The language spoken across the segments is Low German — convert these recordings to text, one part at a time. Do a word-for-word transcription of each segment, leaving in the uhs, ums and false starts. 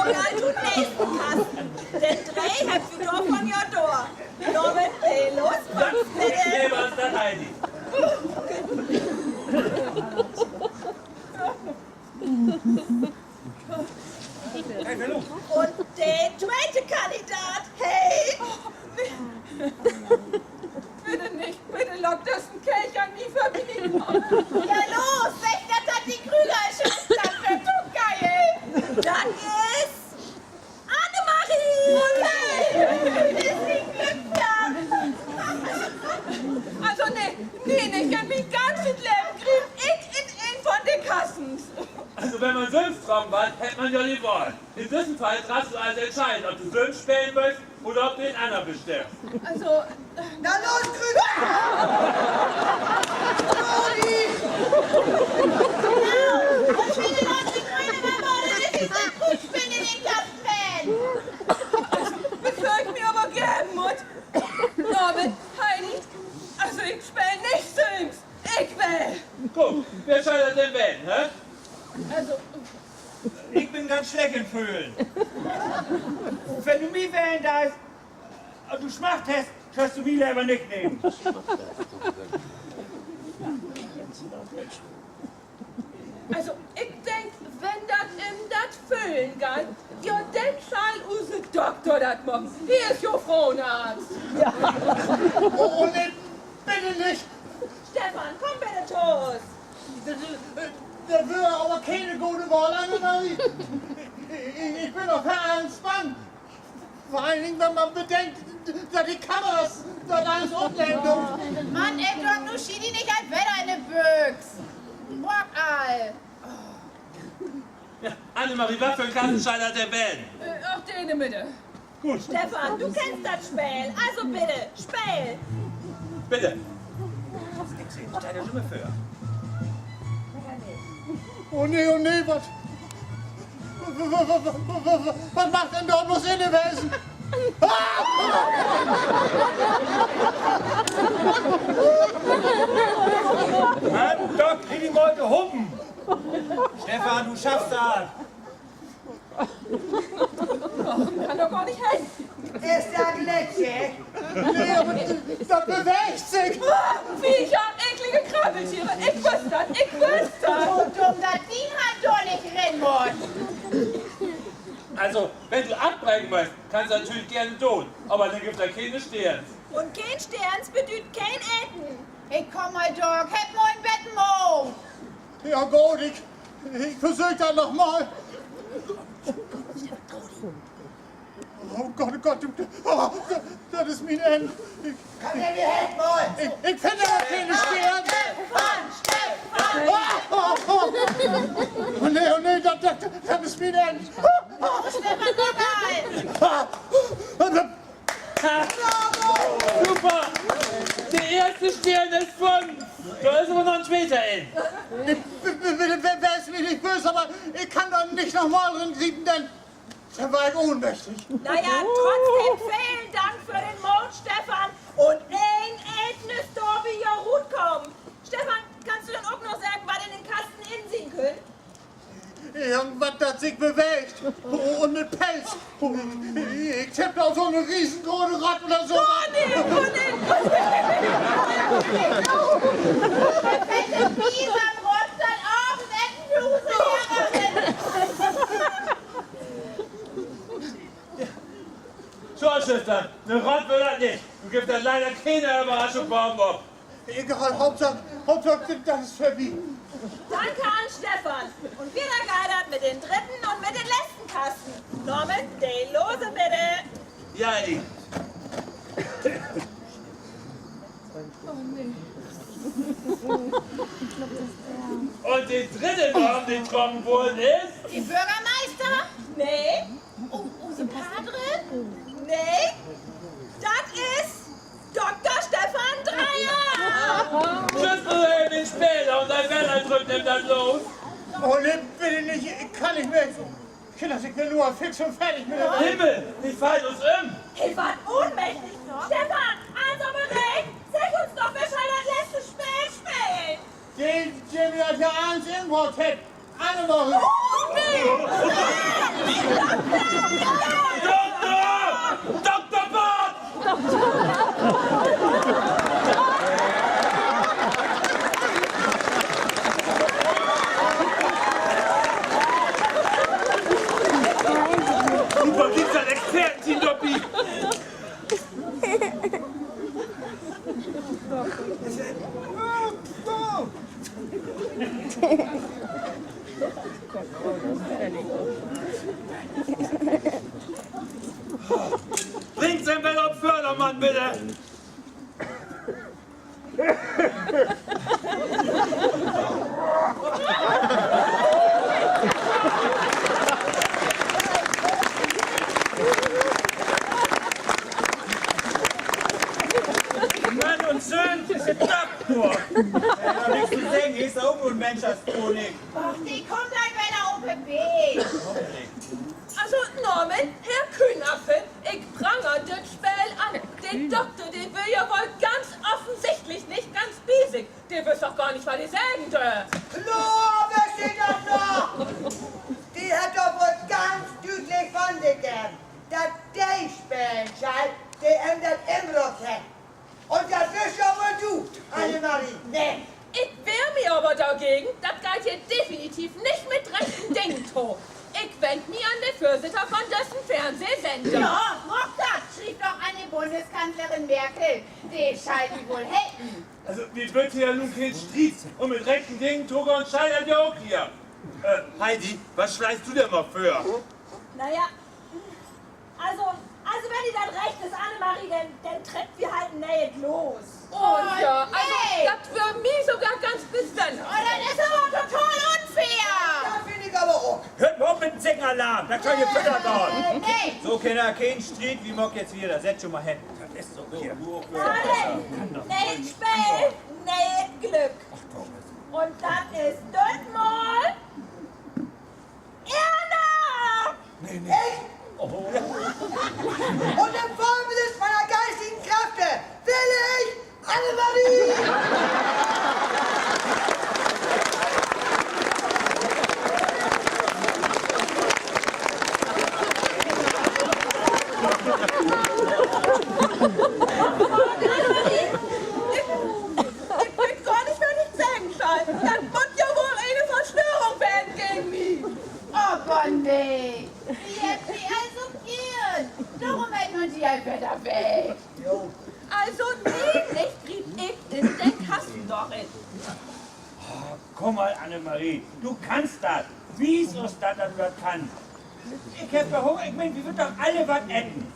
Wi gaht to'n nächsten Kasten. Den dree hebbt wi dor vun jo dor. Dormit, los, Max, bitte. Nee, was denn, Heidi? Un de tweete Kandidat heet, bitte nich, bitte lockt düssen Kerl an mi vörbi. Ja, los, segg, dat dat de Krüger is, dat weer to geil. Dat is Annemarie! Is de Glück dor? Also, nee, nee, nich in mien ganzet Leven griep ik in een vun de Kassens. Also, wenn man sülvst drapen warrt, hett man jo de Wahl. In düssen Fall dröffst du also entscheiden, of du sülvst spelen wullt oder of du en annern bestellst. Also, na los, Krüger! Los! Genau, un wenn du noch de gröne Marmel is, is dat Krüppspeel in den Kasten. Also, bevör ik mi aver geven mutt. Norbert, Heini, also, ik speel nich sülvst. Ik will. Goot, wer schall dat denn ween, hä? Also, ik bün ganz slecht in Föhlen. Wenn du mi ween deist, un du Smacht hest, schöllst du mi lever nich nehmen. Also, ik denk, wenn dat üm dat Föhlen geiht, ja, denn schall use Dokter dat maken. He is jo Froenarzt. Oh, oh, nee, bitte nich. Stefan, kumm bitte to us. Dat, äh, dat weer aver kene gode Wahl, Annemarie. Ik, ik, ik bün noch ganz bange. Vör allen Dingen, wenn man bedenkt, dat de Kameras dat allens opnehmen doot. Mann, ey, Doc, nu schiet di nich al wedder in de Büx. Rock all. Ja, Annemarie, wat för 'n Kassen schall dat denn ween? Äh, ach, de in de Midde. Goot. Stefan, du kennst dat Speel. Also bitte, speel. Bitte. Ik seh, stell di dat mal vör. Oh nee, oh nee, wat, wat maakt denn dor blots inne wesen? Mann, Doc, krieg di mal de Hupen. Stefan, du schaffst dat. Kann doch gor nich heen. Is dat letzte? Nee, aver dat beweegt sik. Viecher, eklige Krabbeltiere. Ik wüss dat, ik wüss dat. So dumm, dat dien Hand dor nich rin mutt. Also, wenn du afbreken muttst, kannst du natürlich geern doon, aver denn gifft dat kene Steerns. Un keen Steerns bedüüdt keen Eten. Ik kumm mal, Doc, hebb mal en beten Moot. Ja, goot, ik, ik versöök dat noch mal. Oh Gott, oh Gott, du, oh, dat, dat is mien Enn. Ik, ik finn aver kene Steerns. Stefan, Stefan! Oh nee, oh nee, dat, dat, dat is mien Enn. Stefan, guck mal! Ha, super! De eerste Steern is funnen! Dor is aver noch en tweter in. Bitte, bitte, wees mi nich böös, aver ik kann dor nich noch mal ringriepen, denn, denn warr ik ohnmächtig. Na ja, trotzdem velen Dank för den Moot, Stefan. Un een Eten is dorbi ja rutkamen. Stefan, kannst du denn ok noch seggen, wat in den Kasten in sien kunn? Irgendwat, dat sik beweegt. Un mit Pelz. Ik tipp, dor is so'ne riesengrote Rott oder so. Oh nee, oh nee, oh nee. Wenn de Bisamrock dat Abendessen för use Lehrerin. So, Stefan, 'ne Rott weer dat nich. Du giffst dat leider kene Överraschung, Baum op. Egal, Hauptsaak, Hauptsaak, dat is vörbi. Danke an Stefan. Un wieder geiht dat mit den drüdden un mit den letzten Kasten. Norman, de Lose bitte. Ja, Eddie. Un de drüdde Naam, de trocken worrn is? De Börgermeister? Nee. U-, use Patrin? Nee. Dat is Dokter Stefan Dreyer. Tschüss, du, ey, bit später un sei Weller drückt em dat los. Oh, nee, bitte nich, ik kann nich mehr. Kinners, ik will nu fix un fardig mit de Himmel, de fallt us üm. He warrt ohnmächtig. Stefan, also bereit, segg uns doch, wer schall dat letzte Speel spelen? De, de mi dat hier allens inbrockt hett. Annemarie. Oh, nee. Dokter! Dokter Barth! Super, gifft dat Expertenteam dorbi? Bringt Se em wedder op Vördermann, bitte! Mann un Söhn, is de Dag dor. Ja, nix to seggen, he is ok nur en Minsch as du un ik. Och, de kummt al wedder op de Been. Also, Norman, Herr Kühnappel, ik pranger dat Speel an. De Dokter, de weer ja woll ganz offensichtlich nich ganz bi sik. De wüss doch gor nich, wat he seggen dee. Kloor wüss he dat doch! De hett doch woll ganz düütlich von sik geven, dat de spelen schall, de em dat inbrockt hett. Un dat büst ja woll du, Annemarie, ne? Ik wehr mi aver dorgegen, dat geiht hier definitiv nich mit rechten Dingen to. Ik wend mi an de Vörsitter von düssen Fernsehsender. Ja, maak dat! Schriev doch an de Bundeskanzlerin Merkel. De schall di woll helpen. Also, wi wüllt hier ja nu keen Striet, un mit rechten Dingen togahn schall dat ja ok hier. Äh, Heidi, wat sleihst du denn mal vör? Na ja, also, also, wenn di dat recht is, Annemarie, denn, denn treckt wi halt en nee'et los. Oh ja, also, dat weer mi sogor ganz besünners. Oh, dat is aver total unfair. Dat finn ik aver ok. Höört mal op mit den Zickenalarm, dat kann hier Fütter gahn. Äh, nee. So, Kinner, keen Striet, wi maakt jetzt wieder. Sett jo mal hen. Dat is so hier. Na denn, nee'et Speel, nee'et Glück. Un dat is dütmal Erna! Nee, nee. Ik? Un in Vollbesitz meiner geistigen Kräfte wähle ich Annemarie! Ik weet gor nich, wat ik seggen schall. Dat mutt ja woll ene Verschwörung ween gegen mi. Aver nee, wi hebbt di al so geern. Dorüm hebbt wi di al wedder weg. Also, nee, nich griep ik in den Kassen dor in. Ah, kumm mal, Annemarie, du kannst dat. Wies us, dat, dat du dat kannst. Ik heff doch Hunger, ik meen, wi wüllt doch alle wat eten.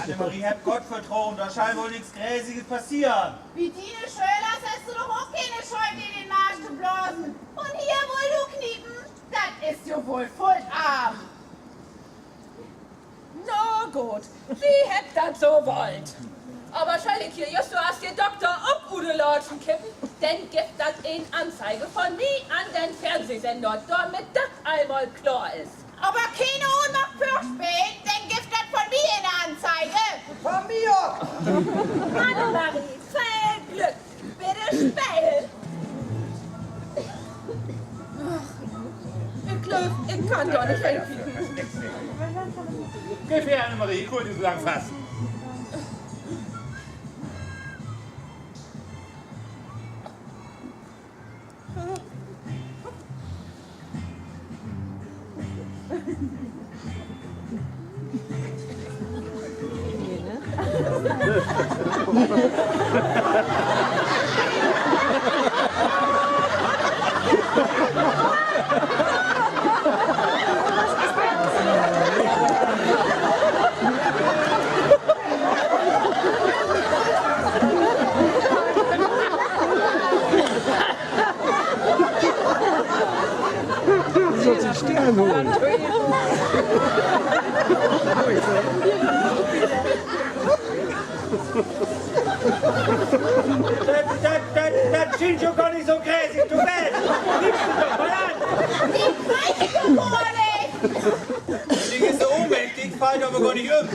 Annemarie, hebb Gott Vertroen, dor schall woll nix Gräsiges passeren. Bi diene Schölers hest du doch ok kene Scheu, di den Marsch to blasen. Un hier wullt du kniepen? Dat is jo woll vull arm. Na goot, wi hebbt dat so wullt. Aver schall ik hier jüst so as de Dokter ok ut de Latschen kippen, denn gifft dat en Anzeige von mi an den Fernsehsender, dormit dat al mal kloor is. Aver kene Ohnmacht vörspelen, denn gifft dat von mi en Anzeige. Von mi ok. Annemarie, veel Glück bi de Speel. Ach, ik glööv, ik kann dor nich henkieken. Geev her, Annemarie, ik hool di so lang fast. Soll sik Stern holen. Dat, dat, dat, dat schient jo gor nich so gräsig to ween. Kiek di dat doch mal an. Ik weet jo gor nich. Ding is so ohnmächtig, fallt aver gor nich üm.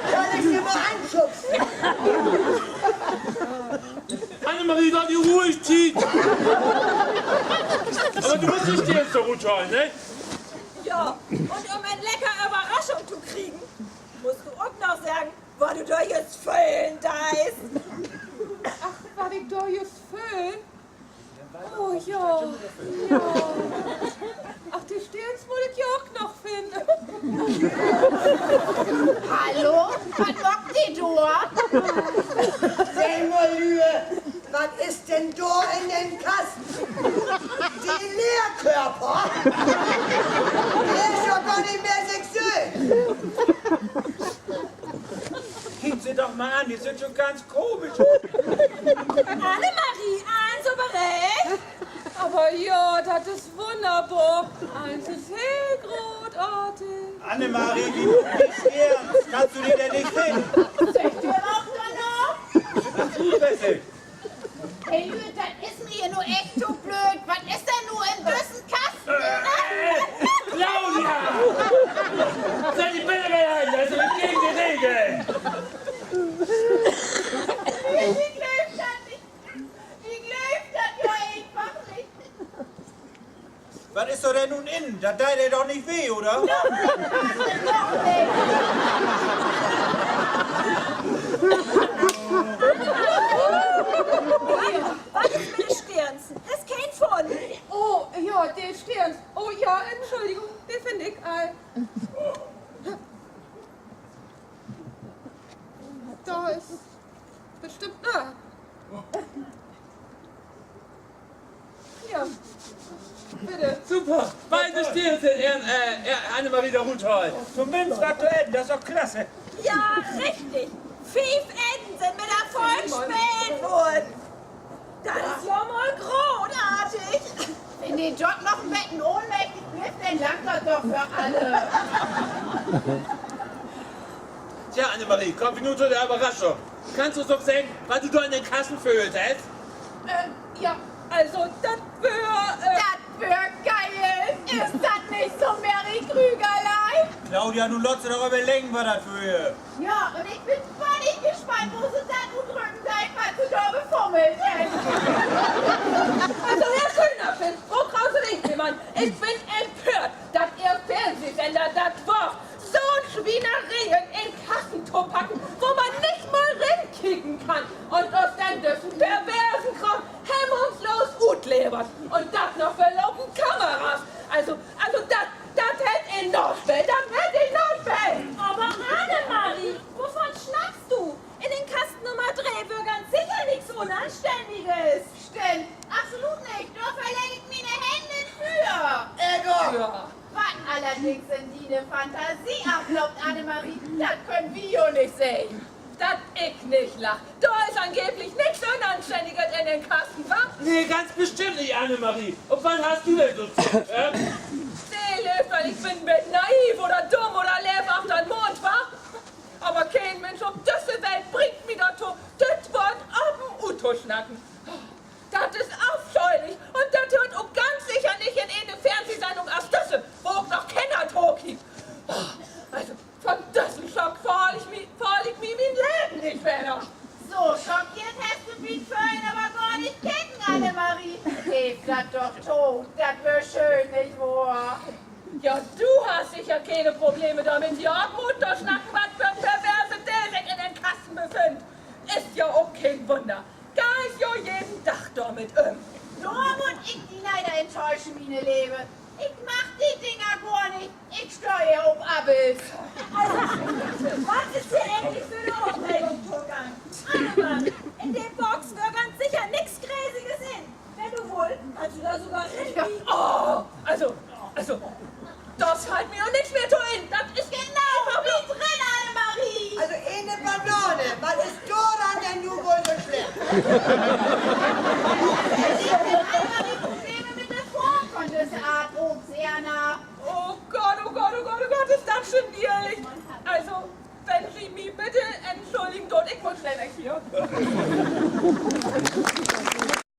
Schall ik se mal anschubsen? Annemarie, dat is ruhig Tiet. Aver du musst nich de Steerns dor rutholen, ne? Ja, un üm en lecker Överraschung to kriegen, musst du ok noch seggen, wat du dor jüst föhlen deist. Ach, wat ik dor jüst föhl? Oh, ja. Ja. Ach, de Steerns mutt ik ja ok noch finnen. Hallo? Wat maakt de dor? Segg mal, Lüe, wat is denn dor in den Kassen? De Leerkörper? De is ja gor nich mehr sik sülvst. Kiekt Se doch mal an, de süht jo ganz komisch ut. Annemarie, allens op de Reeg? Aver ja, dat is wunnerbor. Allens is heel grootartig. Annemarie, wi bruukt de Steerns. Kannst du de denn nich finnen? Süht de överhaupt noch? Wat is dat? Hey, Lüüd, dat is mi hier nu echt to blööd. Wat is denn nu in düssen Kassen? Äh, Claudia! Sett di bitte weer hen, dat is gegen de Regeln. Ik glööv dat nich. Ik glööv dat jo eenfach nich. Wat is dor denn nu in? Dat deit di doch nich weh, oder? Doch, doch, doch, nee. Wat is mit de Steerns? Is keen funnen? Oh, ja, de Steerns. Oh ja, Entschuldigung, de finn ik all. Dor is bestimmt, ah. Ja, bitte. Super, beide Steerns sünd, äh, äh, Annemarie dor ruthaalt. Tominnst wat to eten, dat is doch klasse. Ja, richtig. Fief Enten sünd mit Erfolg speelt worrn. Dat is ja mal grootartig. Wenn de Doc noch en beten ohnmächtig blifft, denn langt dat doch för alle. Tja, Annemarie, kaamt wi nu to de Överraschung. Kannst du uns ok seggen, wat du dor in den Kassen föhlt hest? Äh, ja, also, dat weer, äh, dat weer geil. Is dat nich so, Mary Krügerlein? Claudia, nu laat Se doch överleggen, wat dat weer. Ja, un ik bün bannig gespannt, wo Se dat utdrücken deit, wat Se dor befummelt hebbt. Also, Herr Schönerfeld, Fro Krause-Winkelmann, ik bün empört, dat Ehr Fernsehsender dat waagt, so'n Swieneree in en Kassen to packen, wo man nich mal rinkieken kann, un us denn düssen perversen Kraam hemmungslos utlevert. Un dat noch vör lopen Kameras. Also, also, dat, dat hett en Nadeel, dat hett en Nadeel. Aver Annemarie, wovun snackst du? In den Kasten Nummer dree weer ganz seker nix Unanstänniges. Stimmt, absolut nich. Dor verlegg ik miene Hänn in't Füer. Egal. Wat allerdings in diene Fantasie afloopt, Annemarie, dat köönt wi jo nich sehn. Dat ik nich lach. Dor is angeblich nix Unanstänniges in den Kasten, wa? Nee, ganz bestimmt nich, Annemarie. Op wat hest du denn so Zugriff? De leevt, wiel ik bün en beten naiv oder dumm oder leev afta'n Mond, wa? Aver keen Minsch op düsse Welt bringt mi dorto, düt Woort apen uttosnacken. Dat is afscheulich un dat höört ok ganz seker nich in ene Fernsehsendung as düsse, wo ok noch Kinner tokiekt. Also, von düssen Schock fahl ik mi, fahl ik mi mien Leven nich wedder. So schockeert hest du mi vörhen aver gor nich keken, Annemarie. Geev dat doch to, dat weer schöön, nich wohr? Ja, du hest seker kene Probleme dormit, Jörg, Mutt to snacken, wat för perverse Deerns sik in den Kassen befinnt. Is ja ok keen Wunner. Gah ik jo jeden Dag dormit üm. Dor mutt ik di leider enttäuschen, miene Leve. Ik mag de Dinger gor nich. Ik stah ehr op Appels. Also, wat is hier egentlich för 'ne Opregung togang? Annemann, in de Box weer ganz seker nix Gresiges in. Wenn du wullt, kannst du dor sogor rin. Oh, also, also, dor fallt mi ok nix mehr to in. Dat is genau, komm doch rin, Annemarie. Also, ene Banane, wat is doran denn nu woll so slemm? Annemarie, Probleme mit de Form von düsse Art Obst, Erna. Oh Gott, oh Gott, oh Gott, oh Gott, is dat schindierlich. Also, wenn Se mi bitte entschulligen doot, ik mutt snell weg hier.